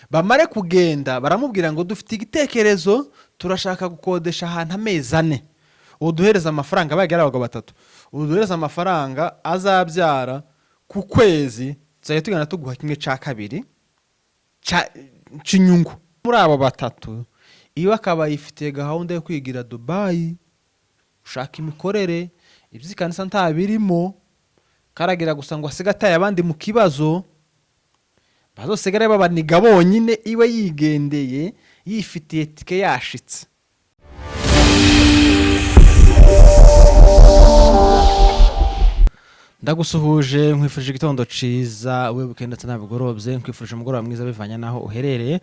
Bamare kugenda, baramubwira ngo: "Dufite igitekerezo, turashaka gukodesha ahantu amezi 4, uduhereza amafaranga." Bagiye ari abagabo batatu. "Uduhereza amafaranga azabyara ku kwezi, tuzajya tugenda tuguha kimwe cya kabiri cy'inyungu." Muri abo batatu, iyo akaba yifitiye gahunda yo kwigira Dubayi, ushaka imikorere, iby'ikanisa ntabirimo, karagira gusa ngo asige ataye abandi mu kibazo, bazosigare babaniga bonyine, iwe yigendeye, yifitiye tike, yashitse. Ndagusuhuje, nkwifurije igitondo ciza, wibuke ndetse nabigorobye, nkwifurije umugoroba mwiza bivanye n'aho uherereye,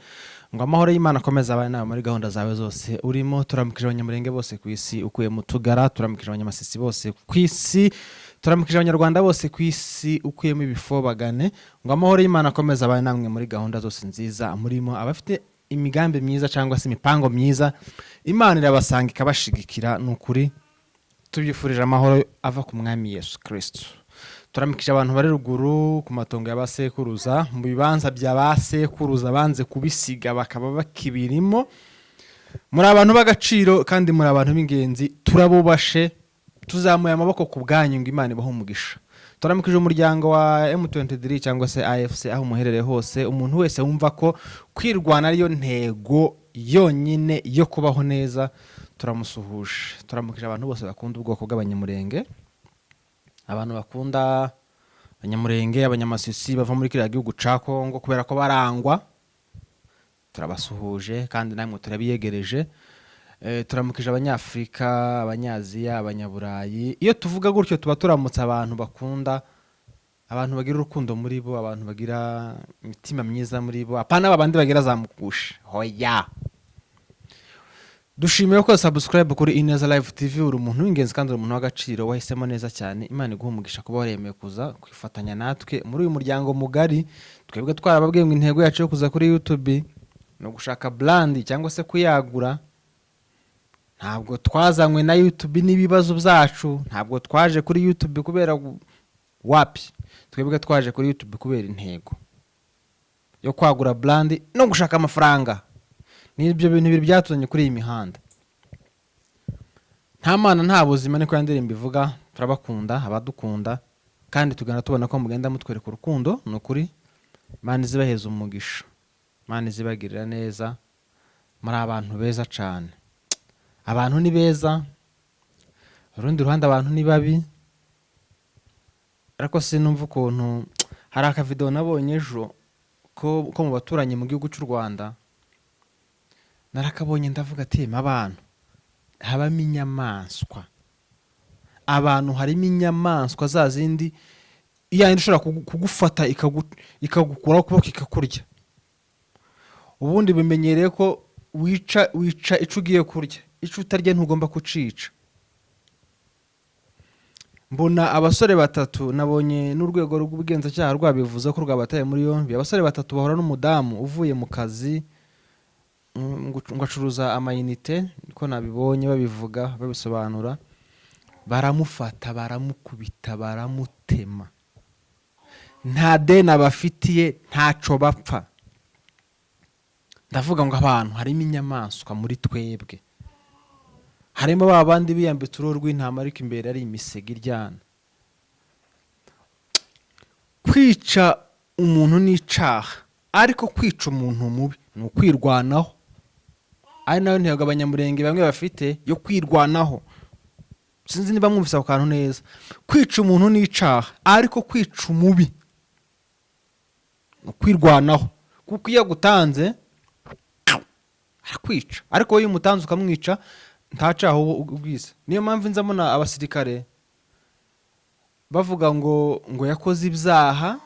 ngo amahoro y'Imana akomeze abane nawe muri gahunda zawe zose urimo. Turamukije Abanyamurenge bose ku isi ukuye mu Tugara, turamukije Abanyamasisi bose ku isi, turamukije Abanyarwanda bose ku isi ukuyemo ibifobagane, ngo amahoro y'Imana akomeze abane namwe muri gahunda zose nziza murimo. Abafite imigambi myiza cyangwa se imipango myiza, Imana irabasanga ikabashigikira. Ni ukuri tubyifurije amahoro ava ku Mwami Yesu Kirisito. Turamukije abantu bari ruguru ku matongo ya basekuruza, mu bibanza bya basekuruza banze kubisiga bakaba bakibirimo. Muri abantu b'agaciro kandi muri abantu b'ingenzi, turabubashe, tuzamuye amaboko ku bwanyu ngo Imana ibahe umugisha. Turamukije umuryango wa M23 cyangwa se AFC aho umuherereye hose, umuntu wese wumva ko kwirwana ariyo ntego yonyine yo kubaho neza, turamusuhuje. Turamukije abantu bose bakunda ubwoko bw'Abanyamurenge, abantu bakunda Abanyamurenge, Abanyamasisi bava muri kiriya gihugu ca Kongo kubera ko barangwa, turabasuhuje kandi namwe turabiyegereje. Turamukije Abanyafurika, Abanyaziya, Abanyaburayi. Iyo tuvuga gutyo tuba turamutse abantu bakunda abantu, bagira urukundo muri bo, abantu bagira imitima myiza muri bo, apana babandi bagira za mukushe, hoya. Dushimiye ko subscribe kuri Ineza Live TV. Uri umuntu w'ingenzi kandi uri umuntu w'agaciro, wahisemo neza cyane. Imana iguha umugisha kuba waremeye kuza kwifatanya natwe muri uyu muryango mugari. Twebwe twarababwiye ngo intego yacu yo kuza kuri YouTube ni ugushaka brand cyangwa se kuyagura. Ntabwo twazanywe na YouTube n'ibibazo byacu, ntabwo twaje kuri YouTube kubera wapi. Twebwe twaje kuri YouTube kubera intego yo kwagura brand no gushaka amafaranga. Ni ibyo bintu bibiri byatuzanye kuri iyi mihanda. Nta Mana nta buzima, niko ya ndirimbo ivuga. Turabakunda abadukunda kandi tugenda tubona ko mugenda mutwereka urukundo. Ni ukuri Imana izibaheza umugisha, Imana izibagirira neza. Muri abantu beza cyane. Abantu ni beza, urundi ruhande abantu ni babi. Ariko sinumva ukuntu hari akavidewo nabonye ejo ko mu baturanyi mu gihugu cy'u Rwanda, narakabonye ndavuga ati: "Abantu habamo inyamaswa, abantu harimo inyamaswa za zindi, yandi ishobora kugufata ikagukuraho ukuboko ikakurya." Ubundi bimenyereye ko wica icyo ugiye kurya, icyo utarya ntugomba kucica. Mbona abasore batatu, nabonye n'urwego rw'ubugenzacyaha rwabivuze ko rwabataye muri yombi, abasore batatu bahura n'umudamu uvuye mu kazi, ngo acuruza amayinite, niko nabibonye babivuga babisobanura. Baramufata, baramukubita, baramutema. Nta deni abafitiye, ntaco bapfa. Ndavuga ngo abantu harimo inyamaswa muri twebwe, harimo ba bandi biyambitse uruhu rw'intama ariko imbere ari imisega iryana. Kwica umuntu ni icaha, ariko kwica umuntu mubi ni ukwirwanaho, ari nayo ntego Abanyamurenge bamwe bafite yo kwirwanaho. Sinzi niba mwumvise ako kantu neza. Kwica umuntu ni icaha, ariko kwica umubi ni ukwirwanaho, kuko iyo agutanze arakwica, ariko wowe iyo umutanze ukamwica nta caha uba ubwize. Niyo mpamvu nzamuna abasirikare bavuga ngo yakoze ibyaha,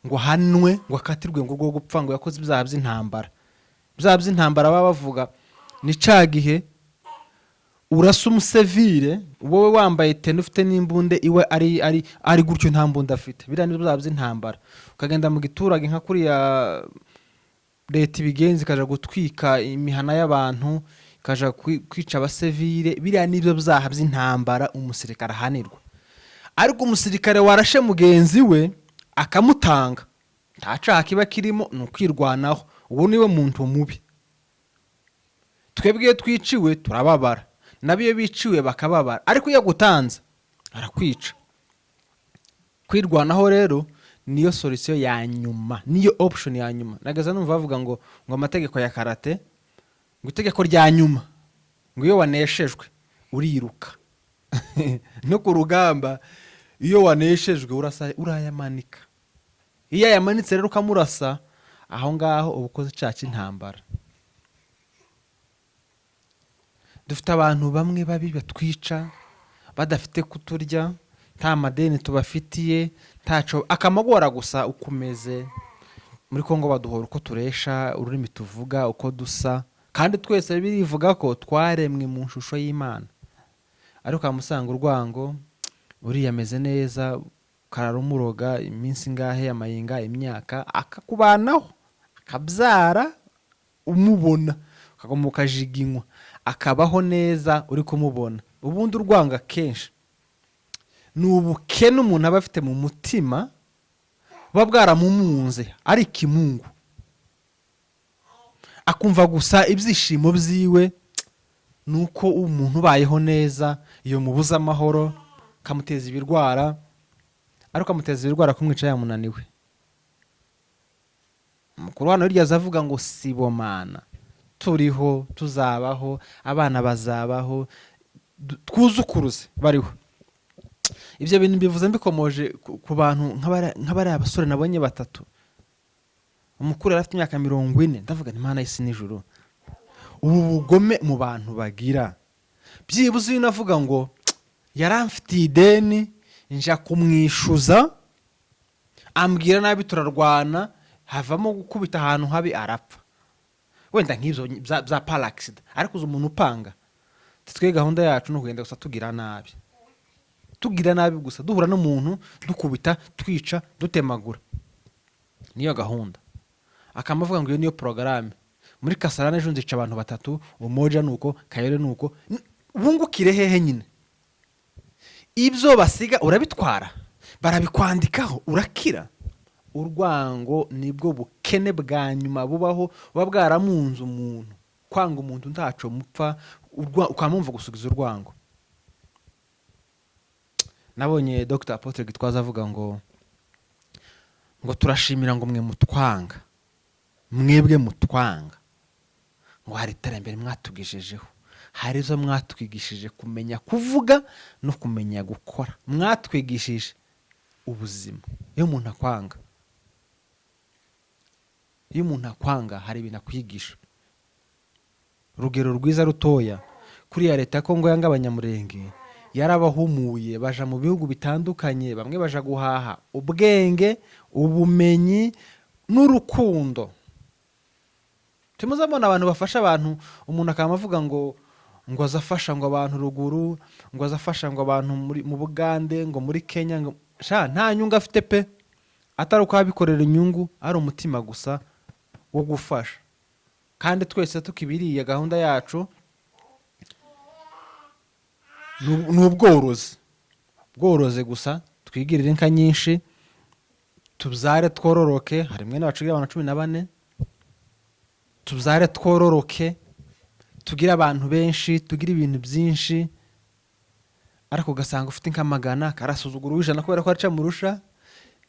ngo ahanwe, ngo akatirwe ngo urwo gupfa, ngo yakoze ibyaha by'intambara. Ibyaha by'intambara baba bavuga ni ca gihe urasa umusevire, wowe wambaye tenue, ufite n'imbunde, iwe ari gutyo nta mbunda afite. Biriya ni byaha by'intambara. Ukagenda mu giturage nka kuriya leta ibigenza, ikaja gutwika imihana y'abantu, ikaja kwica abasivile, biriya nibyo byaha by'intambara umusirikare ahanirwa. Ariko umusirikare warashe mugenzi we akamutanga, nta caha kiba kirimo, ni ukwirwanaho. Uwo niwe muntu mubi. Twebwe iyo twiciwe turababara, nabo iyo biciwe bakababara, ariko iyo agutanze arakwica. Kwirwanaho rero niyo solution ya nyuma, niyo option ya nyuma. Nagaza numva bavuga ngo amategeko ya karate, ngo itegeko rya nyuma, ngo iyo waneshejwe uriruka. No ku rugamba iyo waneshejwe urasa, urayamanika. Iyo yamanitse rero ukamurasa aho ngaho, uba ukoze icyaha cy'intambara. Dufite abantu bamwe babi batwica badafite kuturya, nta madeni tubafitiye, ntaco akamagora gusa uko umeze. Muri Kongo baduhora uko turesha, ururimi tuvuga, uko dusa, kandi twese birivuga ko twaremwe mu shusho y'Imana. Ariko wamusanga urwango, uriya ameze neza, kararumuroga iminsi ingahe, amayinga, imyaka, akakubanaho, akabyara umubona, ukaguma ukajiginywa, akabaho neza uri kumubona. Ubundi urwanga kenshi ni ubukene umuntu aba afite mu mutima, buba bwaramumunze ari ikimungu, akumva gusa ibyishimo byiwe ni uko umuntu ubayeho neza. Iyo mubuze amahoro kamuteza ibirwara, ariko amuteza ibirwara kumwica yamunaniwe. Umukuru hano hirya azavuga ngo sibomana, turiho, tuzabaho, abana bazabaho, twuzukuruze bariho. Ibyo bintu mbivuze mbikomoje ku bantu nk'abariya basore nabonye batatu. Umukuru yari afite imyaka 40. Ndavuga nti: "Imana y'isi n'ijuru, ubu bugome mu bantu bagira!" Byibuze uyu navuga ngo yaramfitiye ideni, nja kumwishuza, ambwira nabi, turarwana, havamo gukubita ahantu habi, arapfa. Wenda nk'ibyo bya par accident, ariko uzi umuntu upanga: twe gahunda yacu ni ukugenda gusa tugira nabi, tugira nabi gusa, duhura n'umuntu dukubita, twica, dutemagura, niyo gahunda. Akaba avuga ngo iyo niyo porogaramu. Muri Kasarani ejo nzica abantu batatu, Umoja ni uko, Kayore ni uko. Bungukire hehe nyine? Ibyo basiga urabitwara, barabikwandikaho, urakira. Urwango nibwo bukene bwa nyuma bubaho, buba bwaramunze umuntu. Kwanga umuntu ntaco mupfa, ukamwumva gusubiza urwango. Nabonye Dr Apotre Gitwaza avuga ngo turashimira ngo mwe mutwanga, mwebwe mutwanga, ngo hari iterambere mwatugejejeho, hari izo mwatwigishije kumenya kuvuga no kumenya gukora, mwatwigishije ubuzima. Iyo umuntu akwanga, hari ibintu akwigisha. Urugero rwiza rutoya, kuriya leta ya Kongo yanga Abanyamurenge, yarabahumuye baja mu bihugu bitandukanye. Bamwe baja guhaha ubwenge, ubumenyi n'urukundo. Timuzabona abantu bafasha abantu, umuntu akaba avuga ngo azafasha ngo abantu ruguru, ngo azafasha ngo abantu mu Bugande, ngo muri Kenya, ngo sha nta nyungu afite pe, atari uko abikorera inyungu, ari umutima gusa wo gufasha. Kandi twese tukibiriye, gahunda yacu ni ubworozi, ubworozi gusa. Twigirire inka nyinshi, tubyare, twororoke. Hari mwene wacu ugira abantu 14. Tubyare, twororoke, tugire abantu benshi, tugire ibintu byinshi. Ariko ugasanga ufite inka 100 karasuzugura uw'ijana kubera ko aca murusha.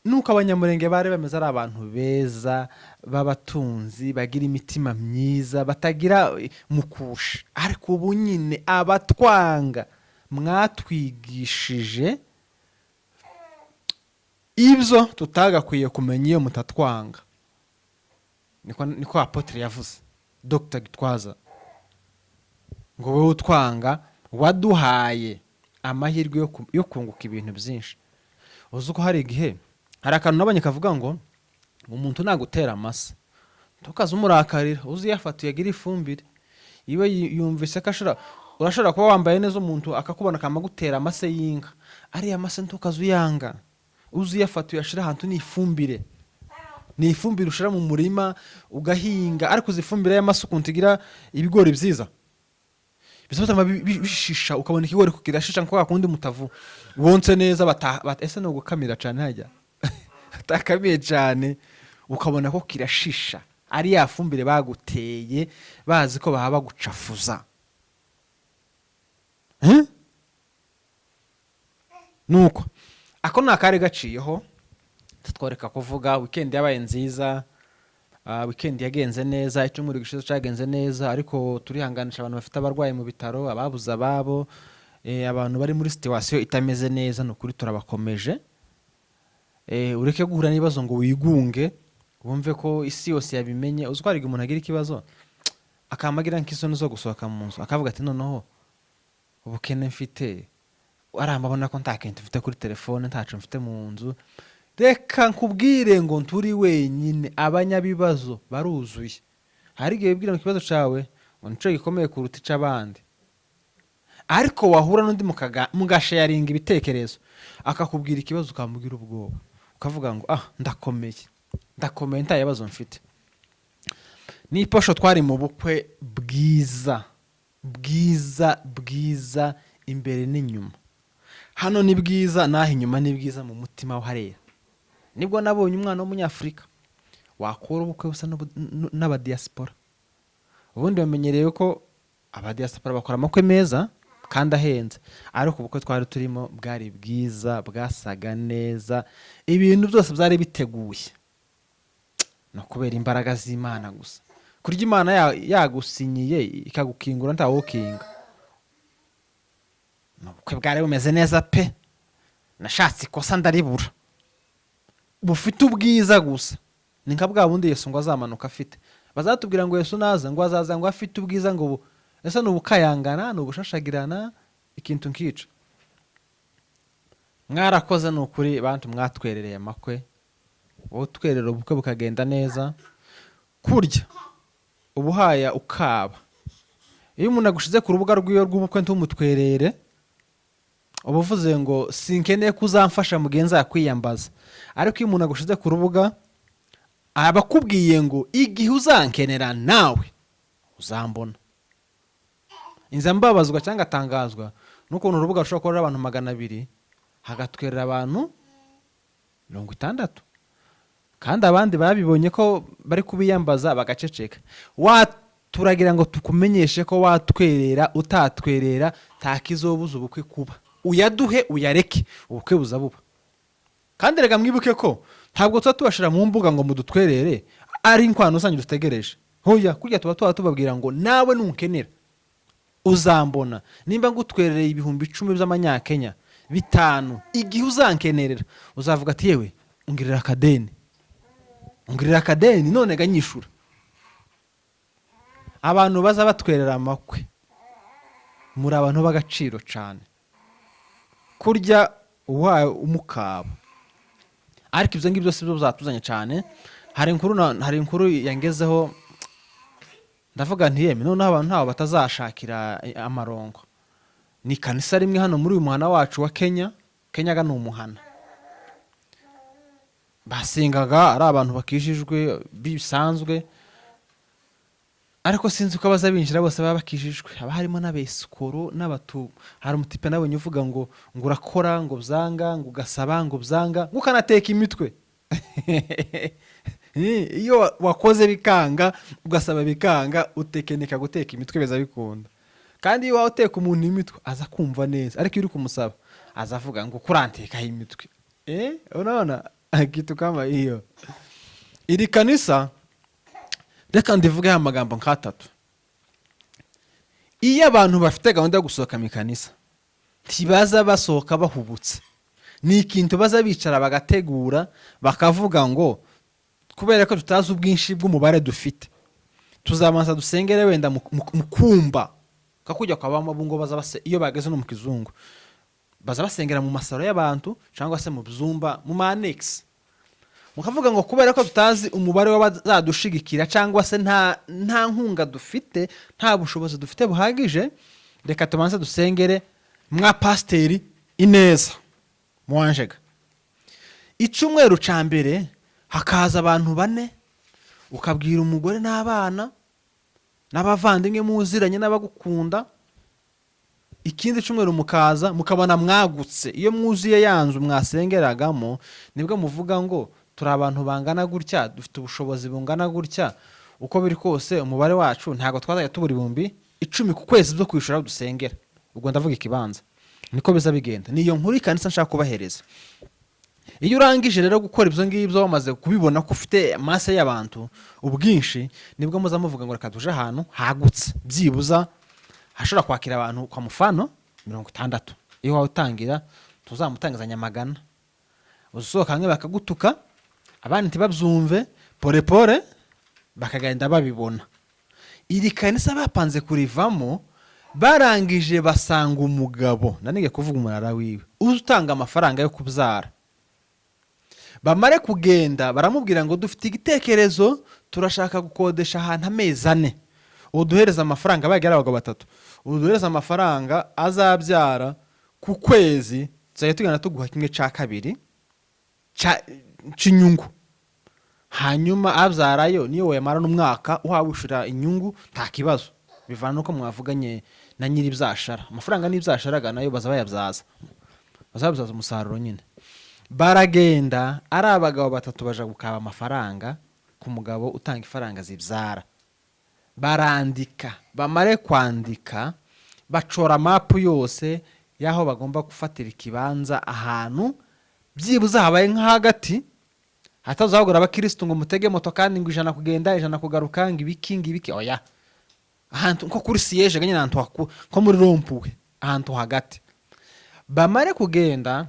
Nuko Abanyamurenge bari bameze, ari abantu beza b'abatunzi, bagira imitima myiza, batagira mukusha. Ariko ubu nyine abatwanga, mwatwigishije ibyo tutagakwiye kumenya iyo mutatwanga. Niko apotre yavuze, Dr Gitwaza, ngo wowe utwanga waduhaye amahirwe yo kunguka ibintu byinshi. Uzi ko hari igihe hari akantu nabonye kavuga ngo umuntu nagutera amase ntukaze umurakarira, uzi yafata uyagira ifumbire iwe. Yumvise ko ashobora, urashobora kuba wambaye neza, umuntu akakubona akamagutera amase y'inka. Ariya mase ntukaze uyanga, uzi uyafata uyashira ahantu, ni ifumbire, ni ifumbire ushira mu murima ugahinga. Ariko uzi ifumbire y'amase ukuntu igira ibigori byiza, bizatuma bishisha, ukabona ikigori ko kirashisha nko kwa kundi mutavu wonse neza. Ese ni ugukamira cyane, hajya atakamiye cyane, ukabona ko kirashisha. Ari ya fumbire baguteye bazi ko baba bagucafuza. Eh? Nuko ako ni akari gaciyeho tutworeka kuvuga. Weekend yabaye nziza. Weekend yagenze neza, icyumweru gishize cyagenze neza, ariko turihanganisha abantu bafite abarwayi mu bitaro, ababuze ababo, abantu bari muri situation itameze neza. Ni ukuri turabakomeje. Ureke guhura n'ibibazo ngo wigunge, wumve ko isi yose yabimenye. Uzi ko hari igihe umuntu agira ikibazo akamagira nk'isoni zo gusohoka mu nzu, akavuga ati: "Noneho ubukene mfite, arambabona ko nta kintu mfite kuri telefone, ntaco mfite mu nzu." Reka nkubwire ngo nturi wenyine, abanyabibazo baruzuye. Hari igihe wibwira ngo ikibazo cawe ngo nico gikomeye kuruta ic'abandi, ariko wahura n'undi mugasharinga ibitekerezo, akakubwira ikibazo ukamubwira ubwoba, ukavuga ngo: "Ah, ndakomeye, ndakomeye, nta bibazo mfite." N'iposho twari mu bukwe bwiza bwiza bwiza, imbere n'inyuma. Hano ni bwiza, n'aho inyuma ni bwiza, mu mutima harera. Nibwo nabonye umwana w'Umunyafurika wakora ubukwe busa n'abadiyasipora. Ubundi bamenyereye ko abadiyasipora bakora amakwe meza kandi ahenze, ariko ubukwe twari turimo bwari bwiza, bwasaga neza, ibintu byose byari biteguye. No kubera imbaraga z'Imana gusa, kurya Imana yagusinyiye ikagukingura, ntawukinga. Ni ubukwe bwari bumeze neza pe, nashatse ikosa ndaribura, bufite ubwiza gusa. Ni nka bwa bundi Yesu ngo azamanuka afite. Bazatubwira ngo Yesu naza ngo azaza ngo afite ubwiza ngo ese ni ubukayangana, ni ubushashagirana, ikintu nkica. Mwarakoze ni ukuri, bantu mwatwerereye amakwe. Wowe utwerera ubukwe bukagenda neza, kurya ubuhaya ukaba. Iyo umuntu agushize ku rubuga rw'iyo rw'ubukwe ntumutwerere, uba uvuze ngo sinkeneye ko uzamfasha mugenzi yakwiyambaza. Ariko iyo umuntu agushize ku rubuga, aba akubwiye ngo igihe uzankenera nawe uzambona. Inza mbabazwa cyangwa atangazwa n'ukuntu urubuga rushobora kuba ruriho abantu 200, hagatwerera abantu 60, kandi abandi babibonye ko bari kubiyambaza bagaceceka. Turagira ngo tukumenyeshe ko watwerera utatwerera, nta kizobuza ubukwe kuba. Uyaduhe uyareke, ubukwe buza buba. Kandi reka mwibuke ko ntabwo tuba tubashira mu mbuga ngo mudutwerere ari inkwano zanyu dutegereje. Hoya, kurya tuba tubabwira ngo nawe nunkenera uzambona. Nimba ngutwerereye 10,000 by'amanyakenya, 5, igihe uzankenerera uzavuga ati: "Yewe, ungirira akadeni, ungirira akadeni, none ganyishura." Abantu baza batwerera amakwe, muri abantu b'agaciro cyane, kurya uhaye umukaba. Ariko ibyo ngibyo si byo byatuzanye cyane. Hari inkuru yangezeho, ndavuga nti: "Yemwe, noneho abantu ntaho batazashakira amarongo." Ni kanisa rimwe hano muri uyu muhana wacu wa Kenya. Kenyaga ni umuhana basengaga ari abantu bakijijwe bisanzwe, ariko sinzi ko abaza binjira bose baba bakijijwe. Haba harimo n'abesikoro n'abatu. Hari umutipe nabonye uvuga ngo urakora ngo byanga, ngo ugasaba ngo byanga, ngo ukanateka imitwe. Iyo wakoze bikanga, ugasaba bikanga, utekenika guteka imitwe biza bikunda. Kandi iyo waba uteka umuntu imitwe aza kumva neza, ariko iyo uri kumusaba aza avuga ngo kurantekaho imitwe. Unaona kitu kama hiyo. Iri kanisa, reka ndivugeho amagambo nk'atatu. Iyo abantu bafite gahunda yo gusohoka mu ikanisa, ntibaza basohoka bahubutse. Ni ikintu baza bicara bagategura, bakavuga ngo kubera ko tutazi ubwinshi bw'umubare dufite, tuzabanza dusengere wenda mu kumba kakujya kwa bamabungo. Baza base iyo bageze no mu kizungu, baza basengera mu masaro y'abantu cyangwa se mu byumba, mu ma annexe. Mukavuga ngo kubera ko tutazi umubare w'abazadushigikira, cyangwa se nta nkunga dufite, nta bushobozi dufite buhagije, reka tubanze dusengere mwa pasiteri Ineza Muwanjega. Icyumweru cya mbere hakaza abantu bane, ukabwira umugore n'abana n'abavandimwe muziranye n'abagukunda. Ikindi cyumweru mukaza, mukabona mwagutse. Iyo mwuzuye ya nzu mwasengeragamo, nibwo muvuga ngo turi abantu bangana gutya, dufite ubushobozi bungana gutya. Uko biri kose, umubare wacu ntabwo twazajya tubura 10,000 ku kwezi byo kwishyura aho dusengera. Ubwo ndavuga ikibanza. Niko biza bigenda. Niyo nkuru ikanisa nshaka kubahereza. Iyo urangije rero gukora ibyo ngibyo, wamaze kubibona ko ufite masse y'abantu, ubwinshi, nibwo muza muvuga ngo reka tuje ahantu hagutse, byibuza hashobora kwakira abantu kwa mufano 60. Iyo wawe utangira, tuzamutangizanya magana, usohoka hamwe bakagutuka, abandi ntibabyumve, pole pole bakagenda babibona. Iri kanisa bapanze kurivamo, barangije basanga umugabo, nanige kuvuga umunara wiwe, uza utanga amafaranga yo kubyara. Bamare kugenda, baramubwira ngo dufite igitekerezo, turashaka gukodesha ahantu amezi 4, uduhereza amafaranga. Bagiye ari abagabo batatu. Uduhereza amafaranga azabyara ku kwezi, tuzajya tugenda tuguha kimwe cya kabiri cy'inyungu. Hanyuma abyarayo niyo wayamara n'umwaka uhawe wishyura inyungu, nta kibazo, bivana nuko mwavuganye na nyiri ibyashara. Amafaranga n'ibyasharaga nayo baza bayabyaza, bazabyaza umusaruro nyine. Baragenda ari abagabo batatu, baja gukaba amafaranga ku mugabo utanga ifaranga zibyara. Barandika, bamare kwandika, bacora mapu yose y'aho bagomba gufatira ikibanza, ahantu byibuze habaye nka hagati, hatazahagura abakirisitu ngo mutege moto kandi ngo 100 kugenda, 100 kugaruka, ngo ibiki ngo ibiki. Oya, ahantu nko kuri siège nyine, ahantu nko muri rond-point, ahantu hagati. Bamare kugenda,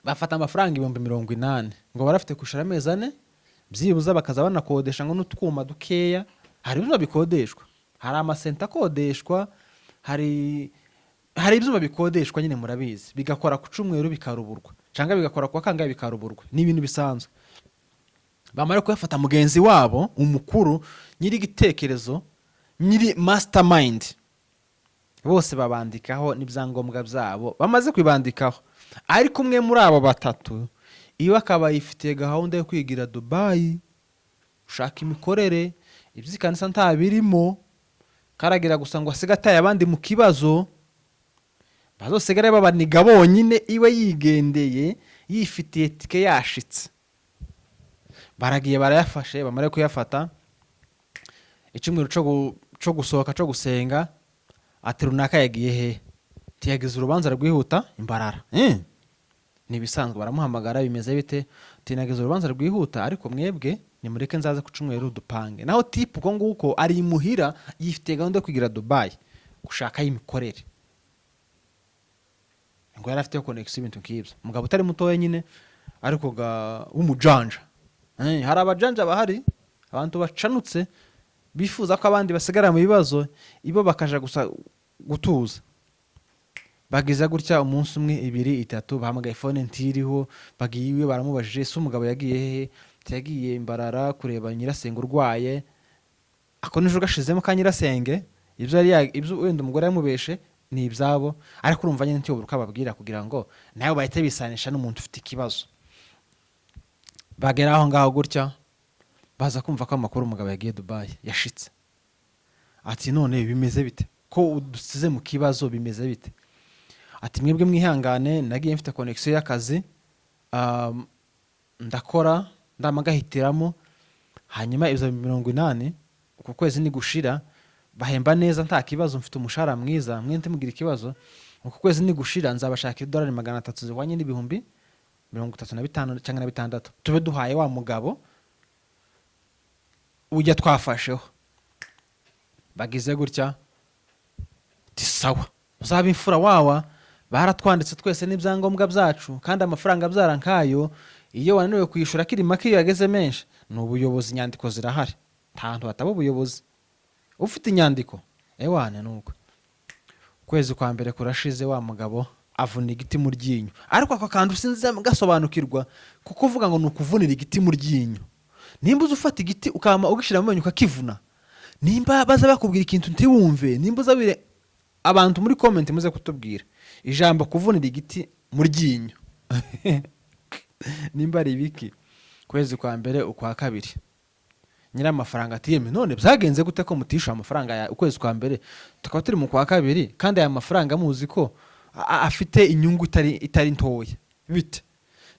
bafata amafaranga 80,000, ngo barafite kwishura amezi 4 byibuze, bakaza banakodesha ngo n'utwuma dukeya. Hari ibyuma bikodeshwa, hari amasenta akodeshwa, hari ibyuma bikodeshwa nyine, murabizi, bigakora ku cyumweru bikaruburwa, cyangwa bigakora ku wa kangahe bikaruburwa. Ni ibintu bisanzwe. Bamara kuyafata, mugenzi wabo umukuru, nyiri igitekerezo, nyiri mastermind, bose babandikaho n'ibyangombwa byabo. Bamaze kubibandikaho, ariko umwe muri abo batatu iwe akaba yifitiye gahunda yo kwigira Dubayi, ushaka imikorere, iby'ikanisa ntabirimo, karagira gusa ngo asige ataye abandi mu kibazo, bazosigare babaniga bonyine, iwe yigendeye, yifitiye tike, yashitse. Baragiye, barayafashe. Bamara kuyafata, icyumweru cyo gusohoka, cyo gusenga, ati runaka yagiye he? Tiyagize urubanza rwihuta imbarara. Ni ibisanzwe. Baramuhamagara, bimeze bite? Tinagize urubanza rwihuta, ariko mwebwe nimureke nzaze ku cyumweru dupange. Naho type uko nguko ari imuhira, yifitiye gahunda yo kwigira Dubayi, gushakayo imikorere, ngo yari afite connexion, ibintu nk'ibyo. Umugabo utari mutoya nyine, ariko ga w'umujanja. Hari abajanja bahari, abantu bacanutse, bifuza ko abandi basigara mu bibazo, ibo bakaja gusa gutuza. Bagize gutya, umunsi umwe, ibiri, itatu, bahamagaye, phone ntiriho. Bagiye iwe, baramubajije: ese umugabo yagiye hehe? Yagiye Imbarara kureba nyirasenge urwaye. Ako nijoro gashizemo ka nyirasenge. Ibyo yari ibyo wenda umugore yamubeshe ni ibyabo, ariko urumva nyine ntiyobora uko ababwira kugira ngo nawe bahite bisanisha n'umuntu ufite ikibazo. Bagera aho ngaho gutya, baza kumva ko amakuru umugabo yagiye Dubayi, yashitse. Ati none bimeze bite, ko udusize mu kibazo, bimeze bite? Ati mwebwe mwihangane, nagiye mfite connexion y'akazi, ndakora ndamagahitiramo. Hanyuma ibyo 80 uku kwezi nigushira, bahemba neza, nta kibazo, mfite umushahara mwiza, mwe ntimugire ikibazo. Uku kwezi nigushira nzabashakira idolari 300 zihwanye n'35,000 cyangwa na 6, tube duhaye wa mugabo ujya twafasheho. Bagize gutya, ti sawa, uzaba imfura wawa, baratwanditse twese n'ibyangombwa byacu, kandi amafaranga abyara nkayo, iyo wananiwe kwishyura akiri make, iyo yageze menshi ni ubuyobozi. Inyandiko zirahari, nta hantu hataba ubuyobozi. Ufite inyandiko, ewane. Nuko ukwezi kwa mbere kurashize, wa mugabo avuna igiti mu ryinyo. Ariko ako kantu sinzi gasobanukirwa, kuko uvuga ngo ni ukuvunira igiti mu ryinyo. Nimba uza ufata igiti ukama ugishyira mu menyo ukakivuna, nimba baza bakubwira ikintu ntiwumve, nimba uza wire, abantu muri comment muze kutubwira ijambo kuvunira igiti mu ryinyo nimba ari ibiki. Kwezi kwa mbere, ukwa kabiri, nyir'amafaranga ati yemwe, none byagenze gute ko mutishyura amafaranga ya ukwezi kwa mbere, tukaba turi mu kwa kabiri, kandi aya mafaranga muzi ko afite inyungu itari ntoya? Bite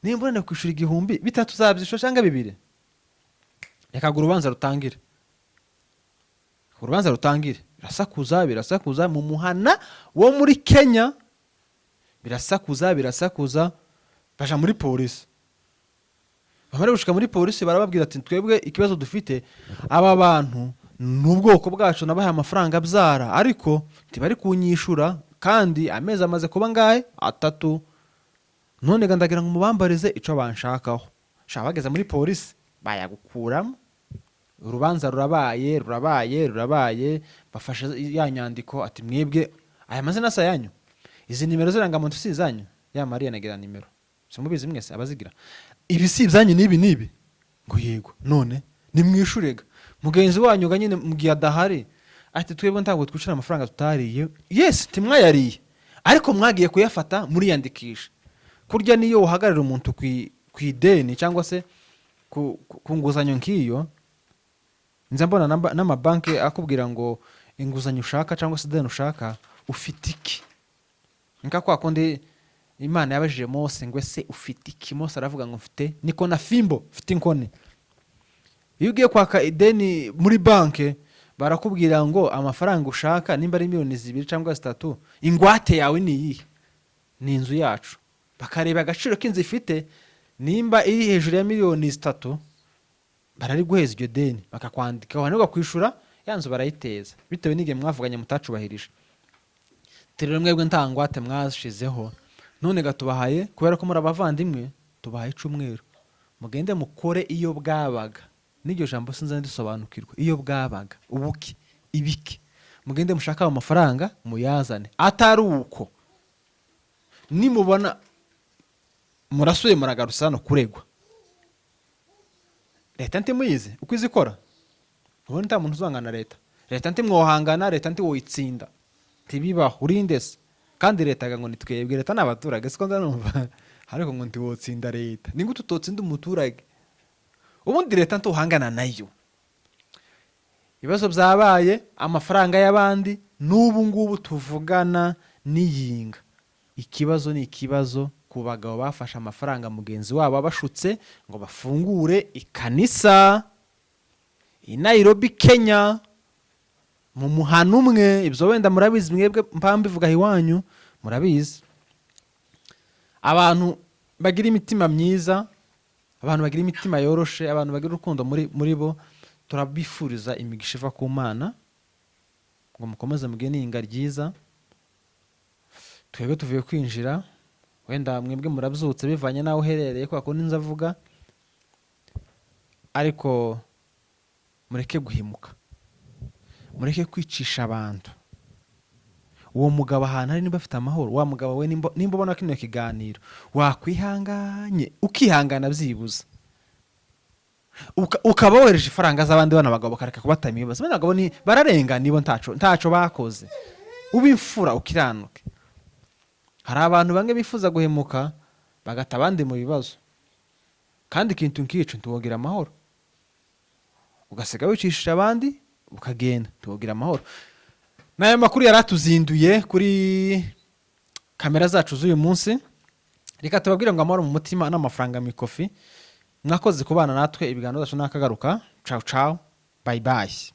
nimba unaniwe kwishyura 1000, 3 uzabyishyura cyangwa bibiri? Reka ngo urubanza rutangire. Urubanza rutangire. Birasakuza, birasakuza mu muhana wo muri Kenya, birasakuza, birasakuza, baja muri polisi. Bamara gushika muri polisi, barababwira ati: "Twebwe ikibazo dufite, aba bantu ni ubwoko bwacu, nabahaye amafaranga abyara, ariko ntibari kunyishura, kandi amezi amaze kuba ngahe? 3. None ga ndagira ngo mubambarize ico banshakaho." Sha, bageze muri polisi bayagukuramo. Urubanza rurabaye, rurabaye, rurabaye. Bafashe ya nyandiko, ati: "Mwebwe aya mazina si ayanyu, izi nimero z'irangamuntu si izanyu." Ya Mariya nagira nimero, simubizi mwese abazigira, ibi si ibyanyu, n'ibi n'ibi. Ngo: "Yego." "None nimwishurega mugenzi wanyu ga nyine mu gihe adahari." Ati: "Twebwe ntabwo twicara amafaranga tutariye." "Yes, ntimwayariye, ariko mwagiye kuyafata muriyandikisha." Kurya niyo uhagararira umuntu ku ideni cyangwa se ku nguzanyo nk'iyo, nza mbona n'amabanki akubwira ngo inguzanyo ushaka cyangwa se ideni ushaka, ufite iki? Nka kwa kundi Imana yabajije Mose ngo: "Ese ufite iki?" Mose aravuga ngo: "Mfite niko na fimbo, mfite inkoni." Iyo ugiye kwaka ideni muri banki, barakubwira ngo amafaranga ushaka, nimba ari miliyoni 2 cyangwa 3, ingwate yawe ni iyihe? Ni inzu yacu. Bakareba agaciro k'inzu ifite, nimba iri hejuru ya miliyoni 3, barariguheza iryo deni, bakakwandika, wananirwa kwishura, ya nzu barayiteza bitewe n'igihe mwavuganye mutacubahirije. Rero mwebwe nta ngwate mwashizeho, none gatubahaye kubera ko muri abavandimwe, tubahaye icumweru, mugende mukore iyo bwabaga. N'iryo jambo sinzi ndisobanukirwa, iyo bwabaga, ubuki ibiki. Mugende mushake ayo mafaranga muyazane, atari uko nimubona murasuye muragarusa hano kuregwa. Leta ntimuyizi uko izikora? Ubundi nta muntu uzangana na leta. Leta ntimwohangana, leta ntiwoyitsinda, ntibibaho. Urinde se? Kandi leta ngo ni twebwe, leta ni abaturage, siko nza numva, ariko ngo ntiwotsinda leta. Ni gute utotsinda umuturage? Ubundi leta ntuhangana nayo. Ibibazo byabaye, amafaranga y'abandi n'ubu ngubu tuvugana n'iyinga. Ikibazo ni ikibazo ku bagabo bafashe amafaranga mugenzi wabo abashutse ngo bafungure ikanisa i Nairobi, Kenya, mu muhano umwe. Ibyo wenda murabizi mwebwe, mpamvu ivuga iwanyu murabizi. Abantu bagira imitima myiza, abantu bagira imitima yoroshe, abantu bagira urukundo muri bo, turabifuriza imigisha iva ku Mana, ngo mukomeze mugire n'iyinga ryiza. Twebwe tuvuye kwinjira, wenda mwebwe murabyutse bivanye n'aho uherereye, kubera ko ninza avuga. Ariko mureke guhemuka, mureke kwicisha abantu. Uwo mugabo ahantu ari, niba afite amahoro, wa mugabo we, nimba ubona kino kiganiro, wakwihanganye, ukihangana byibuze, ukaba wohereje ifaranga z'abandi bana, bagabo bakareka kubatama ibibazo. Bano bagabo ni bararengana, nibo ntaco bakoze. Uba imfura, ukiranuke. Hari abantu bamwe bifuza guhemuka, bagata abandi mu bibazo, kandi ikintu nk'ico ntiwogira amahoro. Ugasiga wicishije abandi ukagenda, ntiwogira amahoro. N'aya makuru yari atuzinduye kuri kamera zacu z'uyu munsi. Reka tubabwire ngo amahoro mu mutima n'amafaranga mu ikofi. Mwakoze kubana natwe, ibiganiro byacu nakagaruka. Ciao ciao, bye bye.